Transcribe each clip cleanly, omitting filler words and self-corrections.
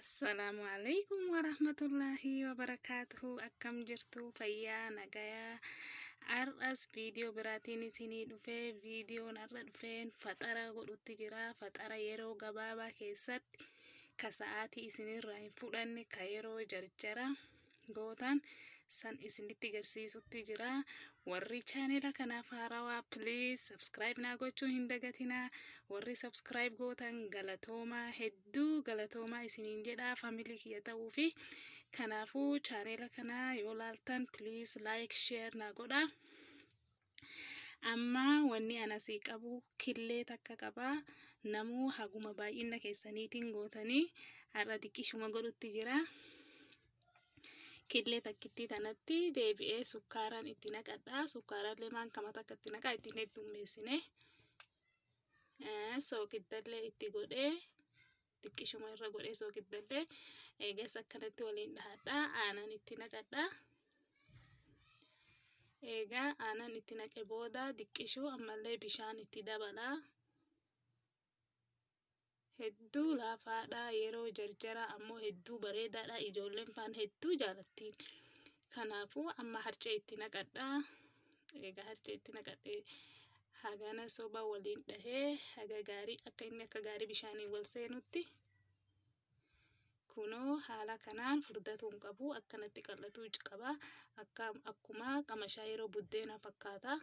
Assalaamu alaikum warahmatullaahi wabarakaatuhu. Akkam jirtu? Fayyaa nagayaa? Har'as viidiyoo biraatiin isinii dhufee, viidiyoon har'a dhufeen faxara godhutti jira. Faxara yeroo gabaabaa keessatti ka sa'aatii isinirraa hin fudhanne, ka yeroo jarjara gootan san isinitti garsiisutti jira. Warri chaanela kanaaf haarawaa, please subscribe naa gochuu hin dagatinaa. Warri subscribe gootan galatoomaa, hedduu galatoomaa isiniin jedha family kiyya ta'uu fi. Kanaafuu chaanela kana yoo laaltan, please like, share naa godha. Amma wanni ana asii qabu killee takka qabaa. Namuu haguma baay'ina keessaniitiin gootanii, har'a xiqqishuma godhutti jira. Killee takkittii tanatti deebi'ee sukkaaraan itti naqadha. Sukkaarallee maan kama takka itti naqaa, ittiin heddummeessine. Sooqiddallee itti godhee, xiqqishuma irra godhee sooqiddallee, eegas akkanatti waliin dhahadha. Aanan itti naqadha. Eegaa aanan itti naqe booda diqqishuu ammallee bishaan itti dabala. Hedduu laafaadha, yeroo jarjara ammoo hedduu bareedaadha, ijoolleen faan hedduu jaalattiin. Kanaafuu amma harcee itti naqadha. Egaa harcee itti naqadhe, hagana soba waliin dhahee haga gaarii akka inni akka gaarii bishaaniin wal seenutti. Kunoo haala kanaan furdatuu hin qabu, akkanatti qal'atuu qaba. Akka akkuma qamashaa yeroo buddeena fakkaata.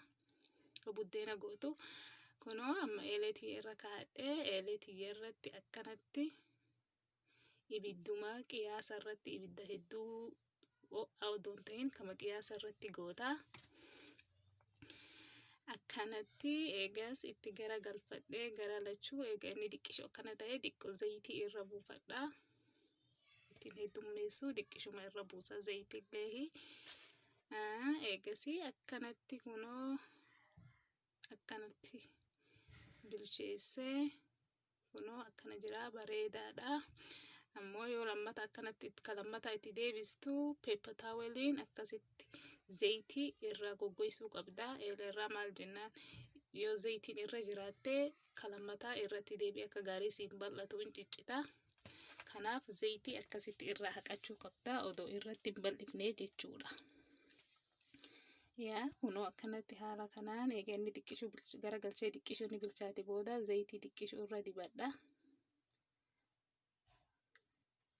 Buddeena gootu. Kunoo amma eelee tiyya irra kaa'adhee, eelee tiyya irratti akkanatti ibidduma qiyaasa irratti, ibidda hedduu ho'aa odoo hin ta'in kama qiyaasa irratti goota. Akkanatti eegas itti gara galfadhee, gara lachuu eega inni xiqqishu akkana ta'e, xiqqoo zayitii irra buufadha. Ittiin heddummeessu, xiqqishuma irra buusa zayitiillee. Eegasii akkanatti kunoo akkanatti bilcheessee, kunoo akkana jira, bareedaadha. Ammoo yoo lammata akkanatti ka lammata itti deebistu, paper toweliin akkasitti zayitii irraa goggoysuu qabda. Eelerraa maal jennaan, yoo zayitiin irra jiraatte, ka lammataa irratti deebi'ee akka gaarii siin bal'atu, hin ciccita. Kanaaf zayitii akkasitti irraa haqachuu qabda odoo irratti hin bal'ifne jechuudha. Yaa kunoo akkanatti haala kanaan eega inni xiqqishuu garagalchee, xiqqishuu inni bilchaate booda zayitii xiqqishuu irra dibadha.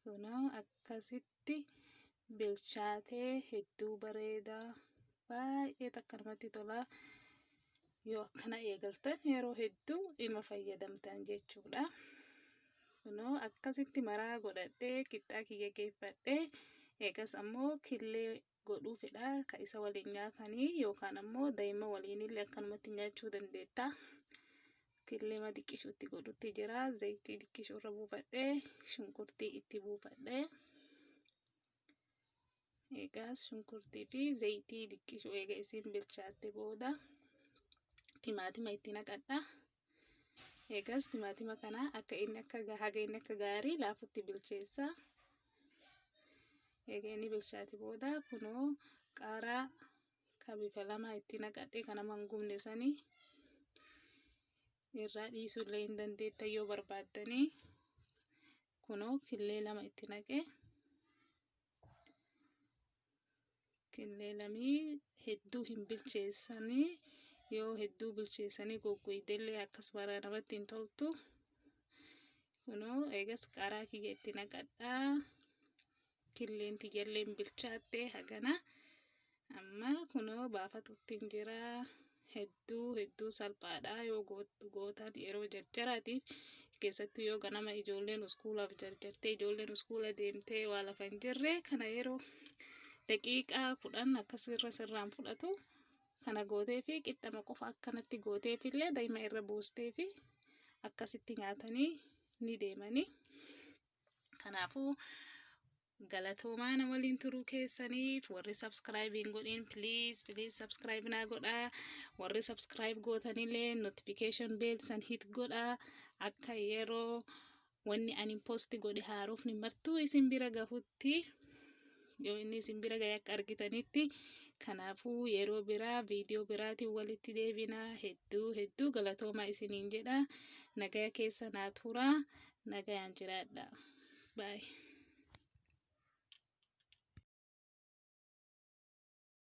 Kunoo akkasitti bilchaatee hedduu bareedaa, baay'ee takka namatti tola. Yoo akkana eegaltan yeroo hedduu dhima fayyadamtan jechuudha. Kunoo akkasitti maraa godhadhee, qixxaa kiyya geeffadhee, eegas ammoo killee godhuu fedha ka isa waliin nyaatanii, yookaan ammoo daa'ima waliinillee akkanumatti nyaachuu dandeetta. Killee xiqqishuu itti godhutti jira. Zayitii xiqqishuu irra buufadhee, shunkurtii itti buufadhee. Eegas shunkurtii fi zayitii xiqqishuu eega isiin bilchaatte booda timaatima itti naqadha. Eegas timaatima kana akka inni akka haga inni akka gaarii laafutti bilcheessa. Eega inni bilchaate booda kunoo qaaraa ka bifa lama itti naqadhe, kana mangumne sanii irraa dhiisuullee hin dandeetta yoo barbaaddanii. Kunoo killee lama itti naqe. Killee lamii hedduu hin bilcheessanii, yoo hedduu bilcheessanii goggoydellee akkasuma namatti hin toltu. Kunoo eegas qaaraa kiyya itti naqadhaa. Killeen tiyyallee bilchaatte hagana. Amma kunoo baafatutti hin jira. Hedduu hedduu salphaadha yoo gootan yeroo jarjaraatiif, keessattuu yoo ganama ijoolleen uskuulaaf jarjartee, ijoolleen uskuula deemtee waa lafa hin jirre, kana yeroo daqiiqaa 10 akkasirra sirraan fudhatu kana gootee fi qixxama qofa akkanatti gooteefillee daa'ima irra buustee fi akkasitti nyaatanii ni deemanii. Kanaafuu galatoomaa na waliin turuu keessaniif. Warri subscribe hin godhin, please, please subscribe naa godhaa. Warri subscribe gootanillee notification bell san hit godhaa, akka yeroo wanni ani post godhe haarofni martuu isin bira gahutti, yoo inni isin bira gahe akka argitanitti. Kanaafuu yeroo biraa viidiyoo biraatiin walitti deebinaa. Hedduu hedduu galatoomaa isiniin jedha. Nagaya keessa naa turaa, nagayaan jiraadha. Bye.